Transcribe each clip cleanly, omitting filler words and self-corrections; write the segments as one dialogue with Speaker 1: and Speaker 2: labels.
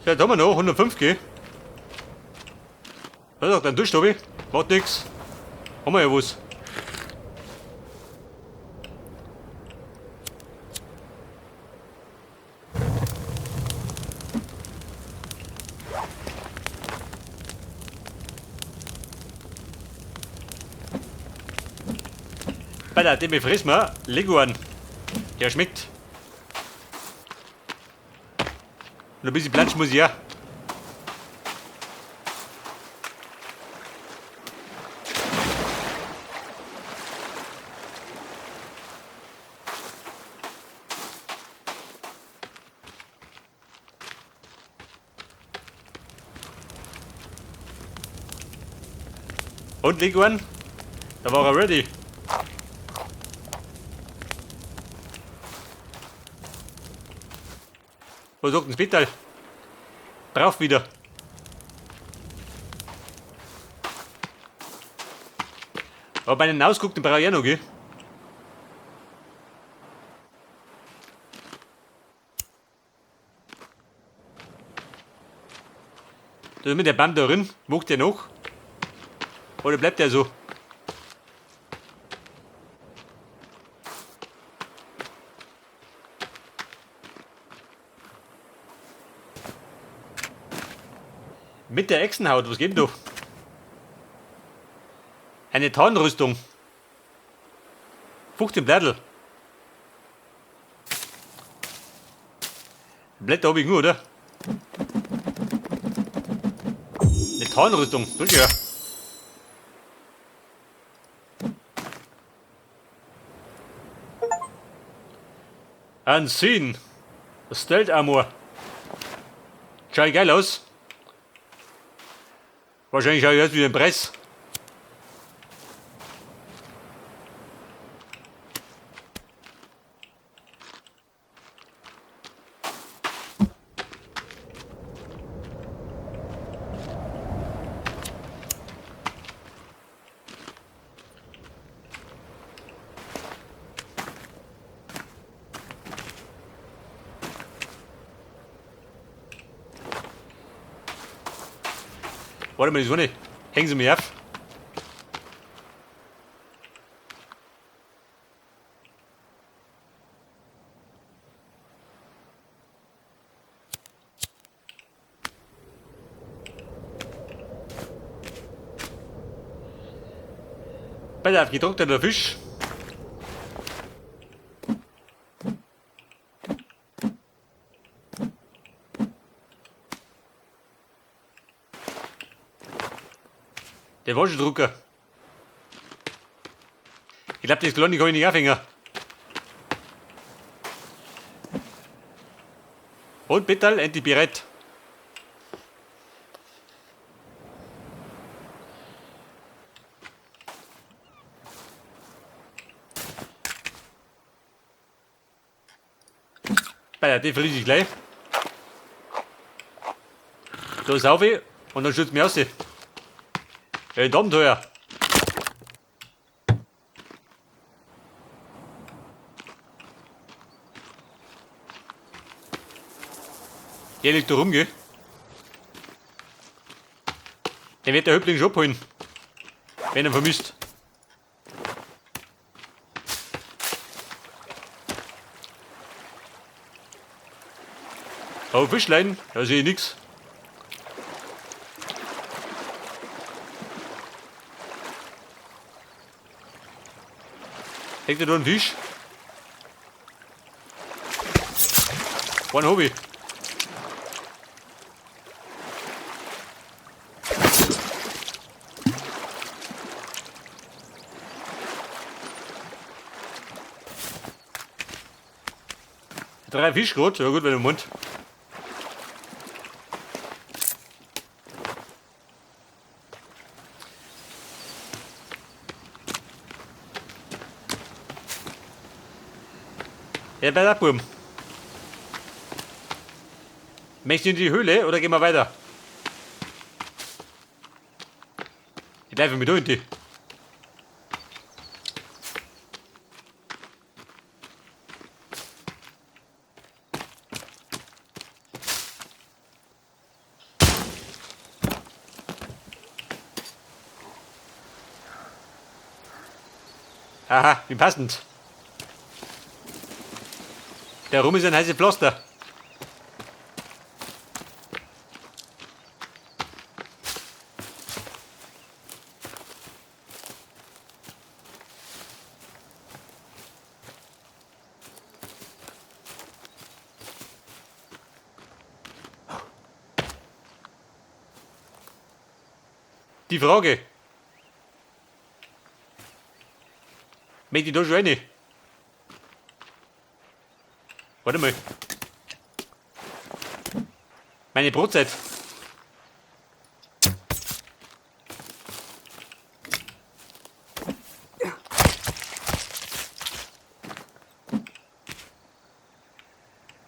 Speaker 1: Vielleicht haben wir noch 105 G. Das ist doch dein Tisch, Tobi. Macht nix. Haben wir ja was. Alter, den befrissen wir. Leguan. Der schmeckt. Und ein bisschen Platsch muss ich ja. Und Leguan? Da war er ready. Was sagt denn das Metall? Drauf wieder. Aber bei den Ausguck, den brauche ich auch noch, gell? Da ist mit der Baum da drin, macht der noch? Oder bleibt der so? Mit der Echsenhaut, was geht denn da? Eine Tarnrüstung. 15 Blättel. Blätter hab ich nur, oder? Eine Tarnrüstung, drück ja. Unseen. Stealth Armor. Schaut geil aus. Wahrscheinlich schaue ich erst wieder den Preis. Warte mal, die Sonne. Hängen Sie mir auf. Pass auf, getrockneter Fisch. Der Waschdrucker. Ich glaube, das Kleine kann ich nicht aufhängen. Und bitte, endlich bereit. Bei der verliere ich gleich. Da sauf ich und dann schützt mich aus. Ey, Abenteuer. Der liegt da rum, gell? Den wird der Häuptling schon abholen. Wenn er vermisst. Aber Fischlein, da sehe ich nix. Hängt da nur ein Fisch? One Hobby. Drei Fisch gut, ja gut, wenn du Mund. Ja, bei der Burm. Möchtest du in die Höhle oder gehen wir weiter? Ich bleibe mit unten. Aha, wie passend. Da rum ist ein heißes Pflaster. Die Frage. Möchte ich da schon rein? Warte mal. Meine Brotzeit.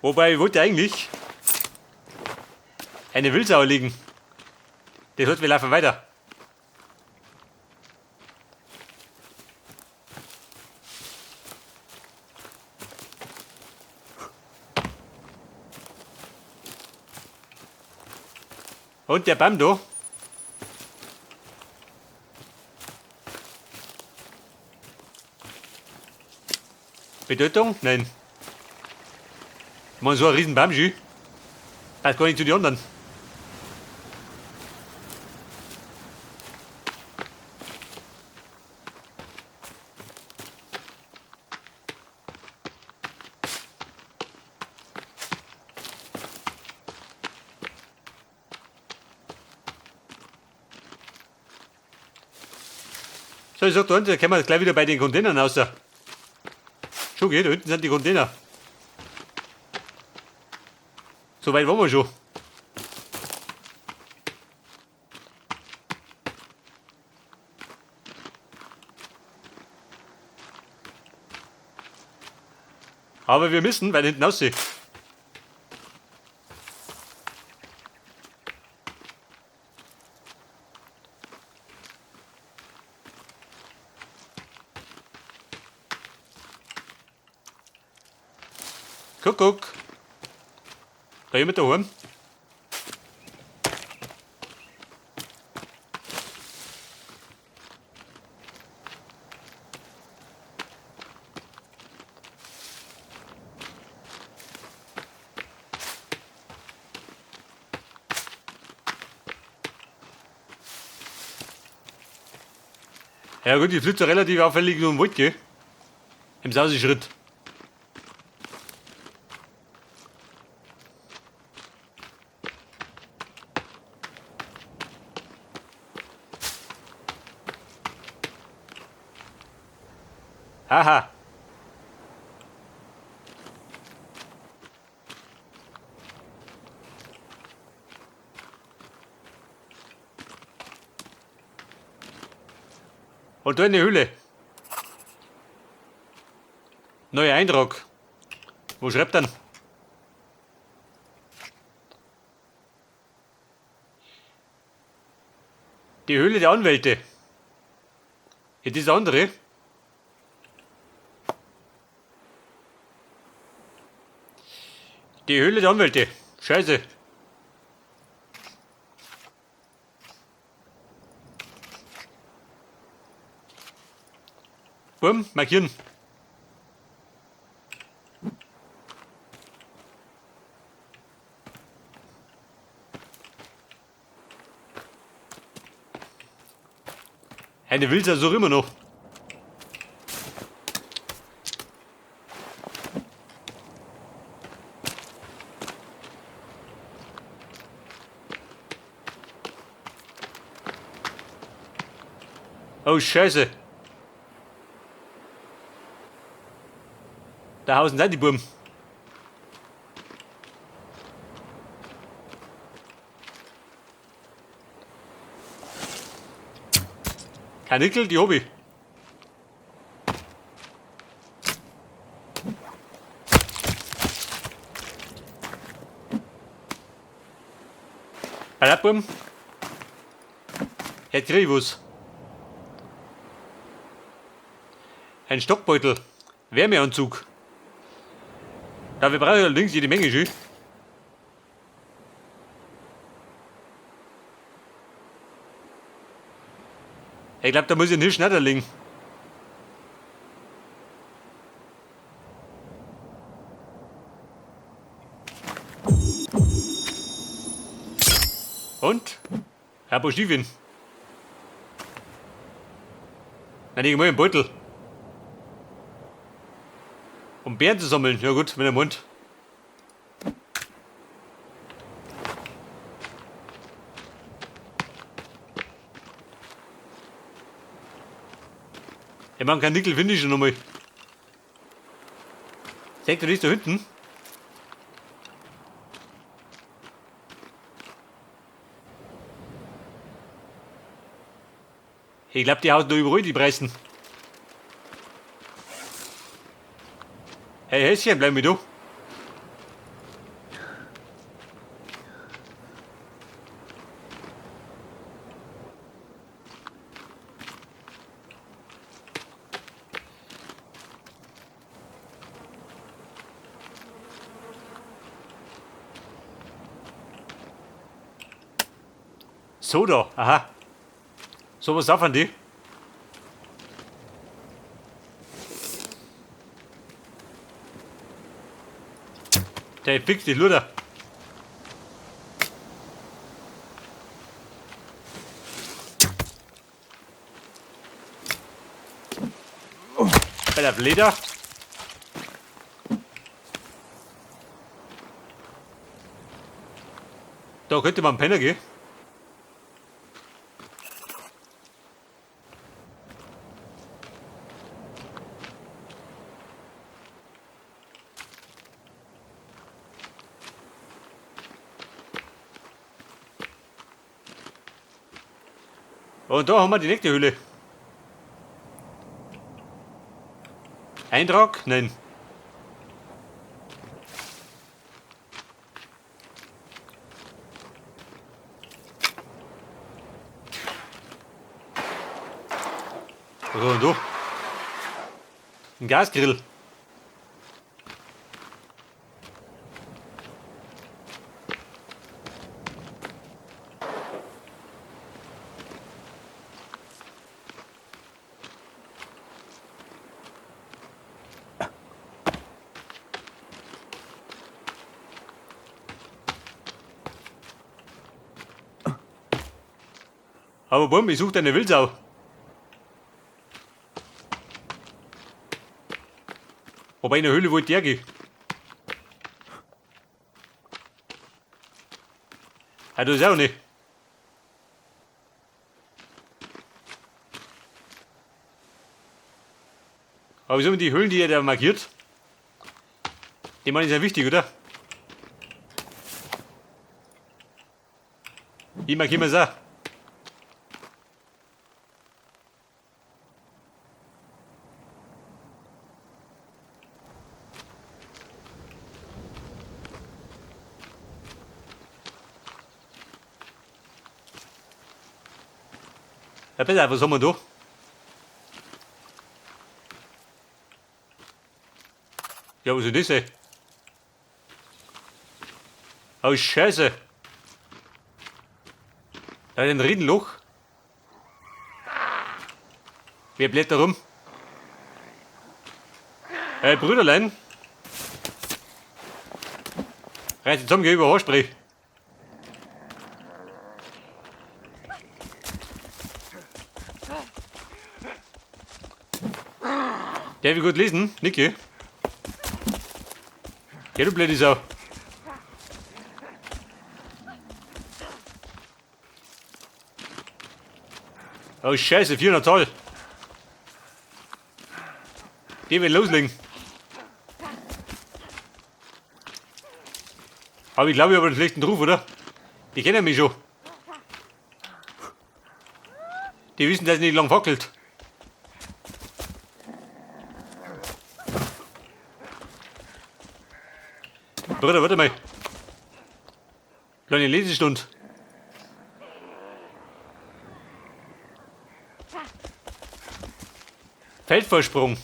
Speaker 1: Wobei, ich wollte eigentlich eine Wildsau legen. Das heißt, wir laufen weiter. Und der Baum da. Bedeutung? Nein. Man, so ein riesen Baum schon. Passt gar nicht zu den anderen. So, ich sag da unten, da kommen wir gleich wieder bei den Containern raus. Schon geht, da hinten sind die Container. So weit waren wir schon. Aber wir müssen weit hinten aussehen. Kuckuck. Da jemand daheim? Ja gut, die Flitzer relativ auffällig nur im Wald, gell? Im Sauseschritt. Haha. Und da in die Höhle. Neuer Eindruck. Wo schreibt denn? Die Höhle der Anwälte. Ja, das ist andere. Die Höhle der Anwälte. Scheiße. Bumm, markieren. Eine Wildsau suche immer noch. Oh Scheiße. Da hausen sind die Buben. Kein Nickel, die hab ich. Hallo, Buben. Jetzt krieg ich was. Ein Stockbeutel. Wärmeanzug. Da wir brauchen allerdings jede Menge schön. Ich glaub, da muss ich einen Hirsch nicht erlegen. Und? Ein paar Stiefeln. Nein, ich mal einen Beutel. Um Beeren zu sammeln. Ja gut, mit dem Mund. Ich meine, kein Nickel finde ich schon nochmal. Seht ihr das da hinten? Ich glaube, die hauen da überall die Preisen. Hey Häschen, bleib mit du. So da, aha. So was saufen die? Der fix die Luder. Bei der Leder. Da könnte man pennen gehen. Und da haben wir die nächste Höhle. Eintrag? Nein. Was haben wir denn da? Ein Gasgrill. Aber Bumm, ich suche deine Wildsau. Wobei in der Höhle wollte der gehen. Ja, das ist auch nicht. Aber wieso die Höhlen, die er da markiert? Die meine ich sehr wichtig, oder? Die markieren wir es auch. Ja, pass auf, was haben wir da? Ja, was ist das, ey? Oh, Scheiße! Da ist ein Riesenloch. Wer bläht da rum? Hey, Brüderlein! Reiß dich zusammen, geh über Haarspray. Der will gut lesen, Niki. Ja, du blöde Sau. Oh Scheiße, 400 Zoll. Die will loslegen. Aber ich glaube, ich habe einen schlechten Ruf, oder? Die kennen mich schon. Die wissen, dass ich nicht lang fackelt. Bruder, warte mal. Kleine Lesestunde. Feldvorsprung.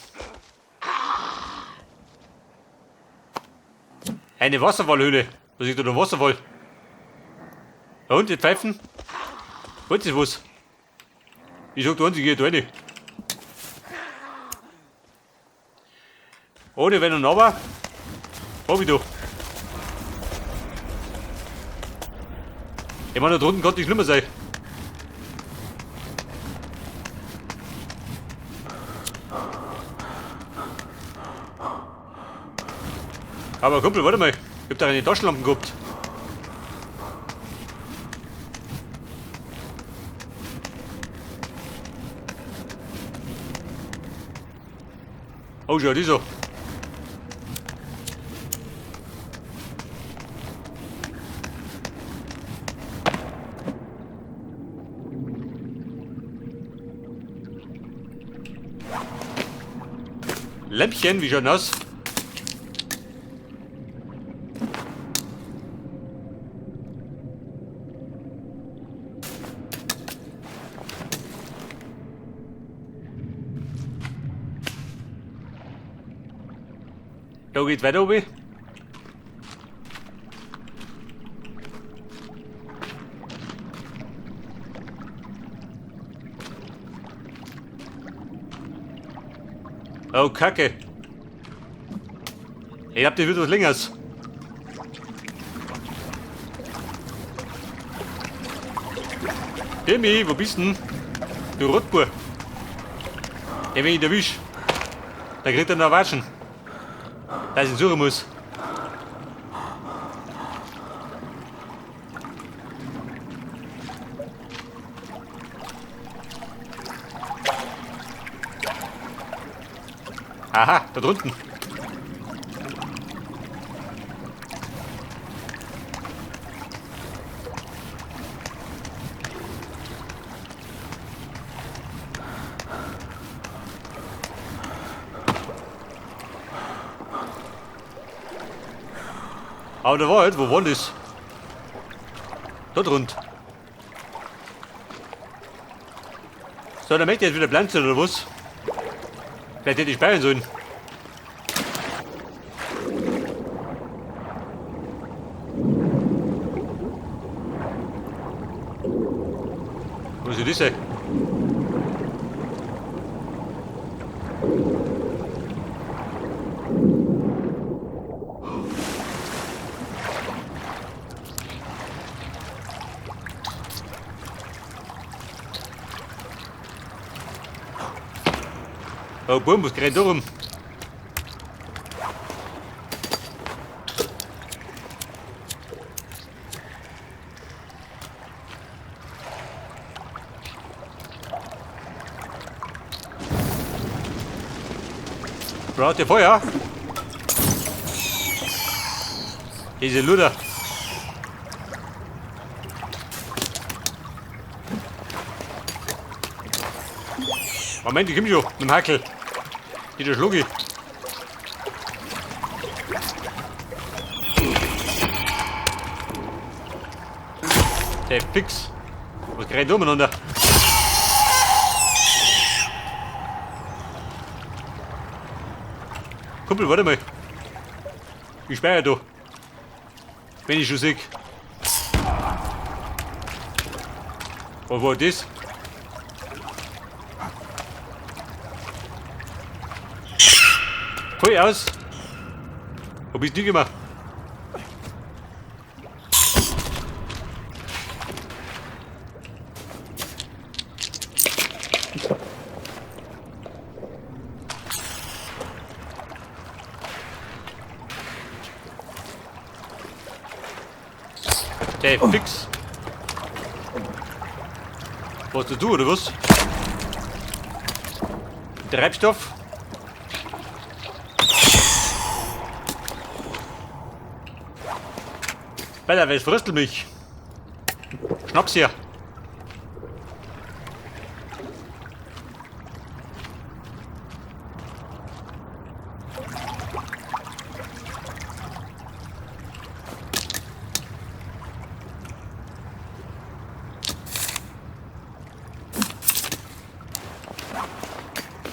Speaker 1: Eine Wasserfallhöhle. Was ist da denn Wasserfall? Da unten die Pfeifen? Wollt ihr was? Ich sag, da unten geht da rein. Ohne Wenn und Aber. Hab ich da. Ich meine, da drunten konnte nicht schlimmer sein. Aber Kumpel, warte mal. Ich hab da eine Taschenlampe gehabt. Oh, schau, die so. Lämpchen, wie schaut das aus? Da geht's weiter oben. Oh, Kacke. Ich hab die wieder was Längeres. Demi, wo bist denn? Du Rotbur. Ja, wenn ich erwisch, dann kriegt er noch Watschen. Dass ich ihn suchen muss. Aha, da drunten. Aber da war halt, wo war das? Da drunten. So, dann möchte ich jetzt wieder blind sein, oder was? Vielleicht hätte ich speichern sollen. Wo soll das sein? Oh, Boom, was geht da rum? Braucht ihr Feuer? Diese Luder. Moment, ich komm schon mit dem Hackel. Dieser Schlucki. Der Fix. Was geht umeinander? Kumpel, warte mal. Ich speichere da. Wenn ich schon sehe. Was war das? Voll aus. Hab ich's nicht gemacht. Der fix. Was du oder was? Treibstoff. Alter, wer fröstelt mich? Schnaps hier.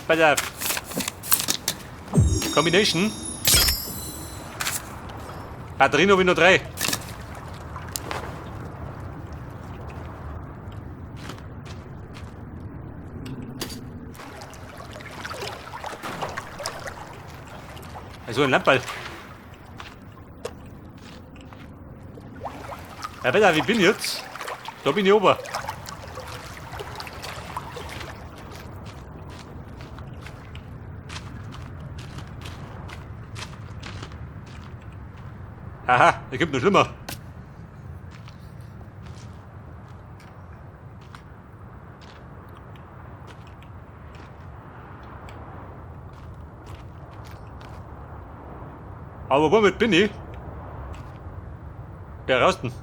Speaker 1: Bei der Combination. Batterien habe ich noch 3. Also ein Lamperl. Ja, besser, wie bin ich jetzt? Da bin ich oben. Haha, es gibt noch schlimmer. Aber womit bin ich? Der Rasten.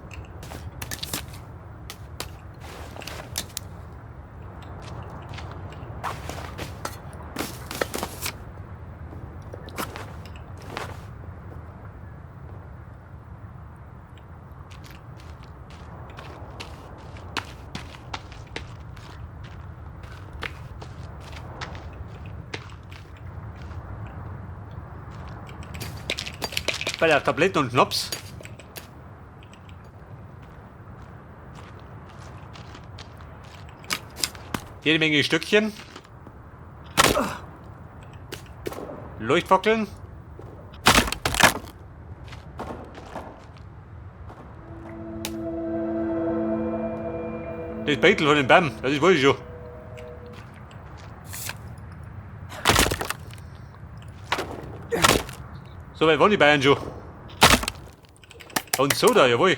Speaker 1: Bei der Tabletten und Schnaps. Jede Menge Stückchen. Leuchtfackeln. Das Beitel von dem Bam, das ist wohl schon. So weit waren die Bayern schon. Und Soda, jawohl.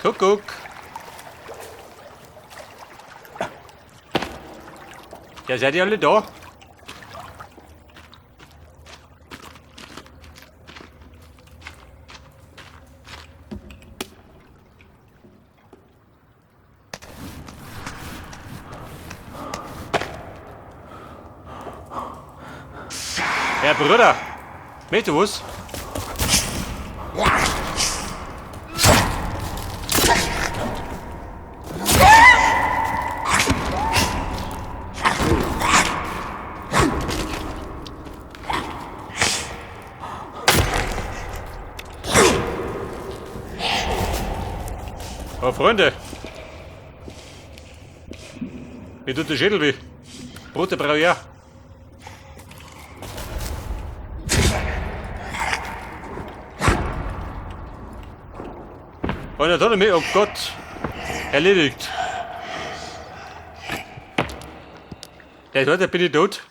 Speaker 1: Kuckuck. Ja, seid ihr alle da? Herr Brüder, möchtest du was? Oh, Freunde! Mir tut der Schädel weh. Brote brauche ich auch. Und da hat er mich, oh Gott, erledigt. Der zweite bin ich tot.